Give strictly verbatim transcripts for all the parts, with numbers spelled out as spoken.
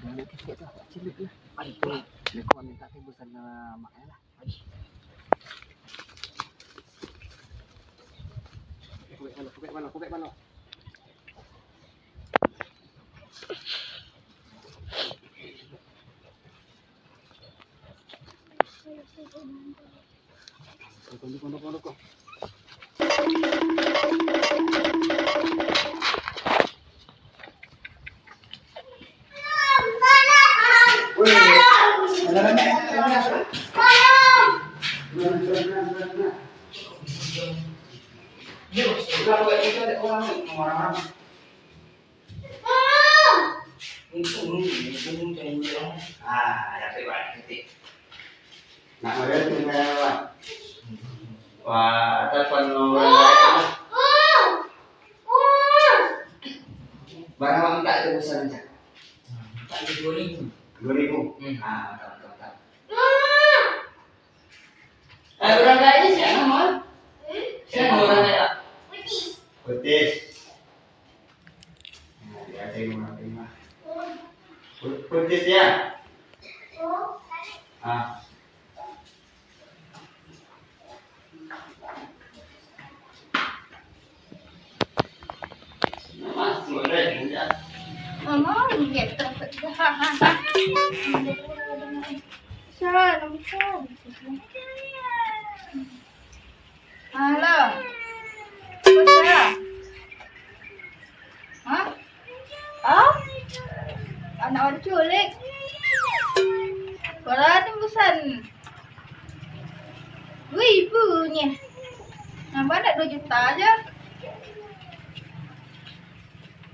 Anak kecil tu, cilik lah. Aduh, ni kau minta tebusan sama mak lah. Aduh. Kubek balok, kubek balok, kubek balok. Untung, untung, untung, untung, untung. Ah, dapek baliak titik. Nak model tu kayak apa? Wah, telepon nomor lain lah. Barang minta tu pesan aja. Minta dua ribu. Dua ribu? Hmm. Ah, mantap, mantap, mantap. Eh, urang kaya siapa nama? Siapa urang kaya? Putis. Putis. Nah, dia ada yang mau terima. Pu-, Putis ya? Ah. Mama, gitu. Salam, salam. Halo. Bocah. Hah? Ah? Anak urang diculik. Bara tembusan? Duo ribu nyo. Nambah ndak duo juta aja.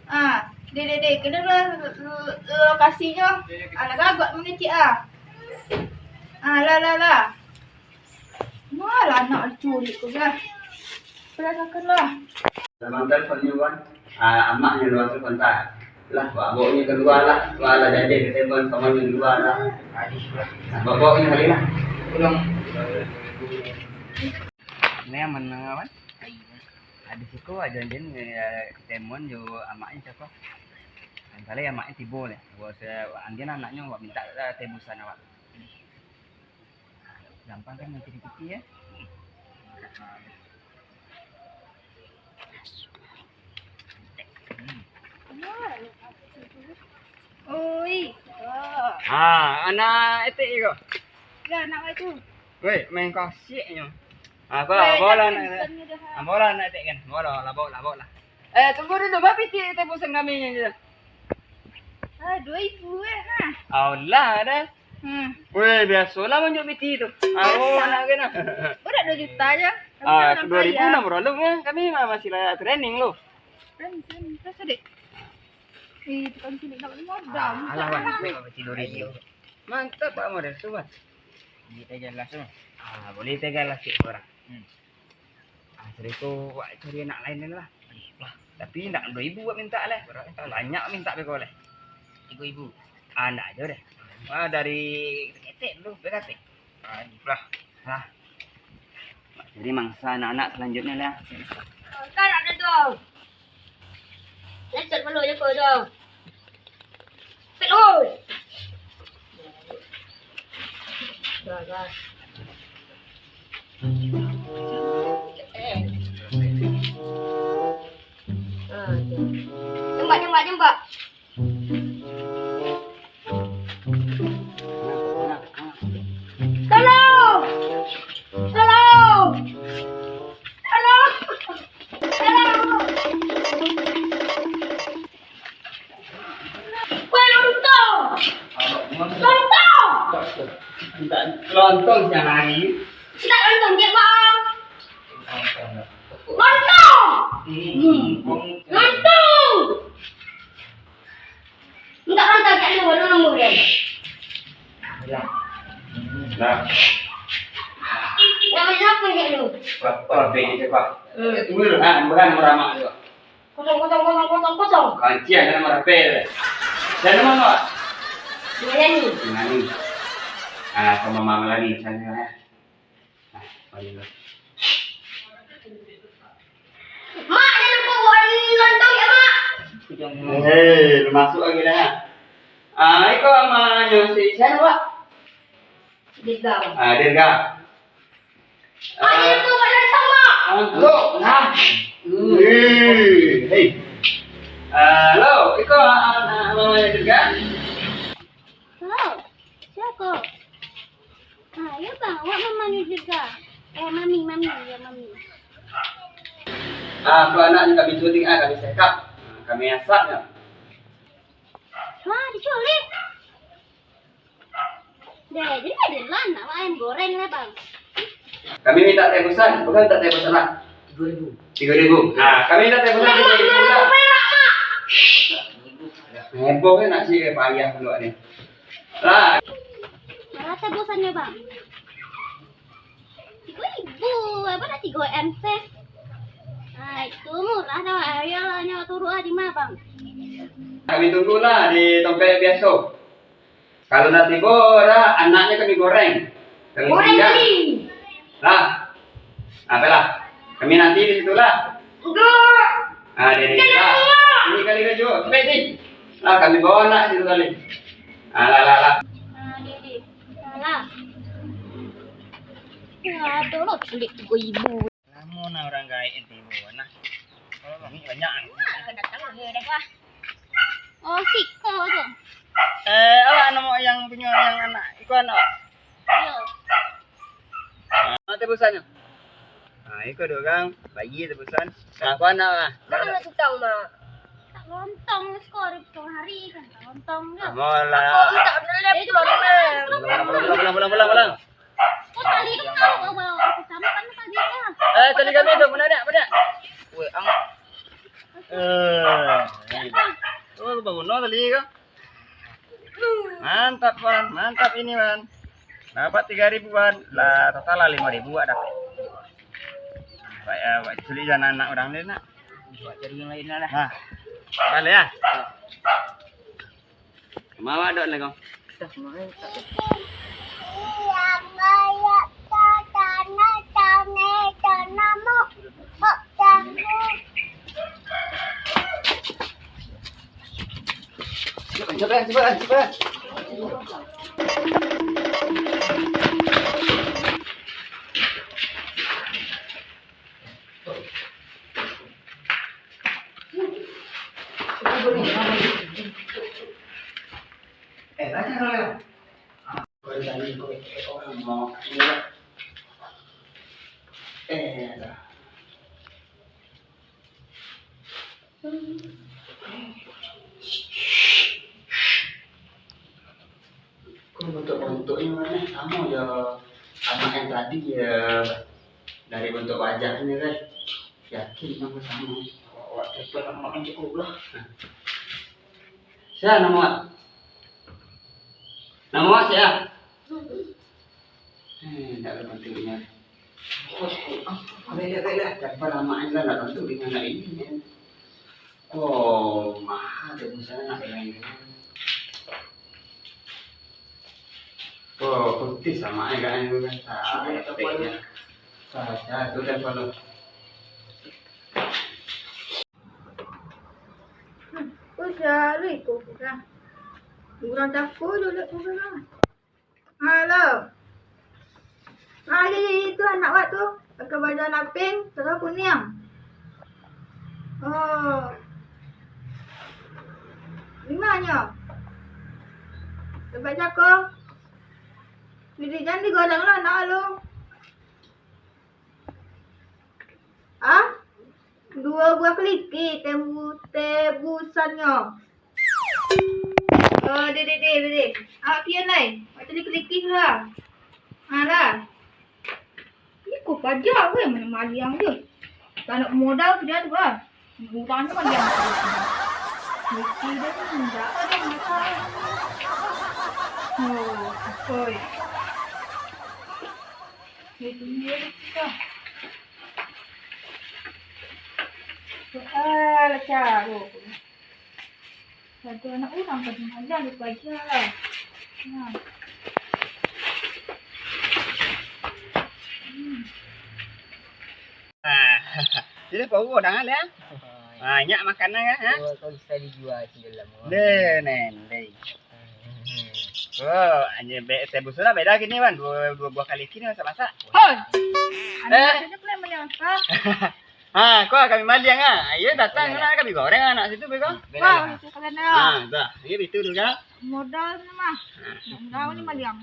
Ah, dek, dek, dek, kena lo-, lo-, lokasinyo. Alah gagak mangecek ah. Ah, lah, lah, lah. Malah anak diculik tu lah. Peragakan lah. Dalam telepon ni, Wan. Ah, amak yang luar tu kontak. Lah, bawa-bawa ni keluar lah. Keluar lah, jadi kita pun sama ni keluar lah. Nah, bawa-bawa ni hari lah. Pulang. Ni yang mana, Wan? Ado siko ajo anjing, eh, ketemuan jo amaknyo siapa? Yang salah amaknyo tibo lah. Bos, eh, anjing anaknyo awak minta, eh, tebusan awak. Gampang kan mancari piti, ya? Oi. Ah, anak etek ko. Ya, anak itu. Weh, main kasihnyo. Ah, bawa, bawa lah anak etek. Ah, bawa lah anak etek kan. Bawa lah, bawa lah, bawa lah. Eh, tunggu dulu, ba piti tebusan kami ni. Ah, dua ribu eh, nah. Alah dah. Hmm. Weh, biasolah manjuk piti tu. Ah, nak kena. Udah dua juta aja. Ah, dua ribu enam ratus lah. Kami mah masih layak training lo. Training, training. Terus, Dek. Eh, tukang cilik nak modal. Ah, alah, Wan. Weh, tidur dia. Mantap, Pak Model tu, Wan. Boleh teh jelas tu. Ah, boleh teh jelas sikit orang. Hmm. Ah, sudah tu, wak cari anak lain lah. Lah, tapi ndak dua ribu wak minta lah. Banyak minta beko lah. Tigo ribu. Ah, ndak ajo deh. Wah, dari ketek dulu, beko teh. Ah, lah. Lah. Jadi mangsa anak-anak selanjutnya lah. Kan ada tu. Lecet malu je kau tu. Pet, oi. Dah, dah. Eh. Ah, tu. Tembak, tembak, tembak. Tolong! Tolong! Tolong! Tolong! Weh, lontong! Lontong! Lontong siang hari. Sidak lontong, cek, Bang. Lontong! Hmm. Lontong! Mintak lontong, cek, lu, lu, lu, lu. Nah. Yang mana apa, cek, lu? Apa, apa, apa, apa? Hmm. Tunggu dulu, ha, bukan meramak juga. Kosong, kosong, kosong, kosong, kosong. Kancian dalam rapel. Dari mana, Wak? Dari Melani. Melani. Ah, sama Mama Melani, sana, ya. Ah, mari lah. Mak, jangan lupa bawa lontong ya, Mak. Eh, masuk lagi dah. Ah, iko amaknyo si sia, Pak? Dirga. Ah, Dirga. Ayo, ah, tu, Pak, dari sama. Antuk, nah. Hmm. Hei, hei. Ah, halo, iko, ah, ah, amaknyo Dirga? Halo, sia ko? Ah, iyo, Bang, awak mamanggil Dirga. Eh, Mami, Mami, iyo, Mami. Ah, tu anak kami culik, ah, kami sekap. Ah, kami asapnyo. Wah, diculik. Deh, jadi jadilah anak ayam goreng lah, Bang. Kami minta tebusan, bukan minta tebusan lah. Tigo ribu. Tigo ribu. Nah, kami minta tebusan tigo ribu lah. Heboh kan nak sih payah dulu ni. Lah. Berapa tebusannya, Bang? Tigo ribu, apa nak tigo M sih? Nah, itu murah dah, ayolah, nyawa turun aja mah, Bang. Kami tunggulah di tempat biasa. Kalau lah tibo, dah, anaknyo kami goreng. Kami goreng panggang. Lah. Apolah. Kami nanti di situ lah. Enggak. Ah, deh, deh. Jangan lah. Ini kali baju. Cepet ni. Lah, kami bawa anak situ kali. Ah, lah, lah, lah. Ah, deh, deh. Lah, lah. Ya, tolong culik tigo ribu. Lamo nah urang gaek tibo nah. Kalau banyak, banyak. Wah, datang dia dah. Wah. Oh, siko tu. Eh, awak namo yang punyo yang anak iko anak? Iyo. Ah, tebusannya. Ah, iko dua orang, bayi tebusan. Nah, aku anak lah. Mana sutang, Mak? Tak lontong, siko hari, hari kan tak lontong je. Amolah. Aku minta beli pulang, pulang, pulang, pulang, pulang, pulang. Eh, tali kami tu, mana nak, mana? Weh, ang. Eh, oh, baguno tali ko. Mantap, Wan. Mantap ini, Wan. Dapat tiga ribu, Wan. Lah, total lah lima ribu awak dapat. Baik, ya, baik. Sulit jalan anak orang ni, nak. Buat cari yang lain lah. Nah. Balik, ya. Mawa dok lego. Cepat, cepat, cepat, cepat. Kok bentuk-bentuknyo mah samo jo amak yang tadi yo, dari bentuk wajahnyo kan. Yakin samo, samo. Awak telepon amak yang cukup lah. Sia namo awak? Namo awak sia? Eh, ndak ado bantuaknyo. Baiklah, baiklah. Tanpa lamo lah, ndak bantuak dengan nak ini, kan. Oh, mahal deh misalnya nak dengan ini. Oh, putih samo aja kan, kan. Sudah, tak payah. Sudah, sudah, follow. Hmm, kok sia lai ko urang? Urang tako jo liek ko urang. Halo. Ah, iyo, iyo, itu anak wak tu. Pakai baju warna pink, celana kuniang. Oh. Di ma nyo? Tempat cako. Jadi jan digoreng lah anak lu. Ah? Duo buah keliki tebu-, tebusannyo. Oh, deh, deh, deh, deh, deh. Awak pian lai. Awak cari keliki tu lah. Ha, lah. Iko paja weh, mano maliang je. Tak nak modal tu dia tu lah. Utangnyo maliang. Keliki dia tu indak ado masalah. Oh, oi. Itu dia tu. Alah, caro. Ado anak urang ka dimaja lupo aja. Nah. Hmm. Ah, jadi paruik urang lah. Banyak makanan kan, ha? Oh, kau bisa dijual sih dalam. Deh, nen, deh. Oh, anjing, be-, teh busu lah beda kini, Wan. Dua, dua buah kali kini masak-masak. Hoi! Eh. Anak tadi pula maliang apa? Ha, kau kami maliang ah. Ayo datang lah kami goreng anak situ beko. Wah, itu kalian dah. Ha, dah. Ayo bitu dulu kak. Modal ni mah. Modal ni maliang.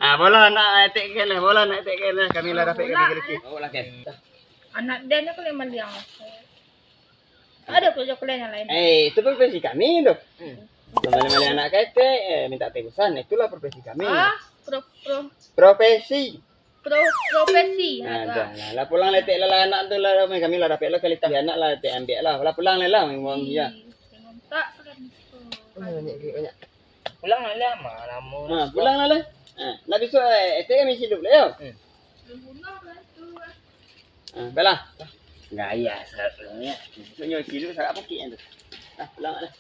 Ah, bola nak etek ke lah, bola nak etek ke lah. Kami lah dapat kami rezeki. Oh, lah ke. Anak dia ni kalian maliang. Ada kerja kalian yang lain. Eh, itu profesi kami tu. Hmm. Maliang-maliang anak ketek, eh, minta tebusan, itulah profesi kami. Ah, pro, pro, Profesi. Pro, profesi. Nah, dah, nah, lah pulang lah etek lah, lah anak tu lah, kami lah dapat lah kali tiga anak lah etek ambiak lah. Lah pulang lah lah, memang iya. Ih, minta kalian tu. Oh, banyak duit, banyak. Pulang lah lah, mah, lama. Nah, pulang lah lah. Nah, lah besok, eh, etek kami silup lah, yo. Hmm. Nah, baiklah. Gaya sangat pulang, ya. Besoknyo silup sangat pokok yang tu. Nah, pulang lah.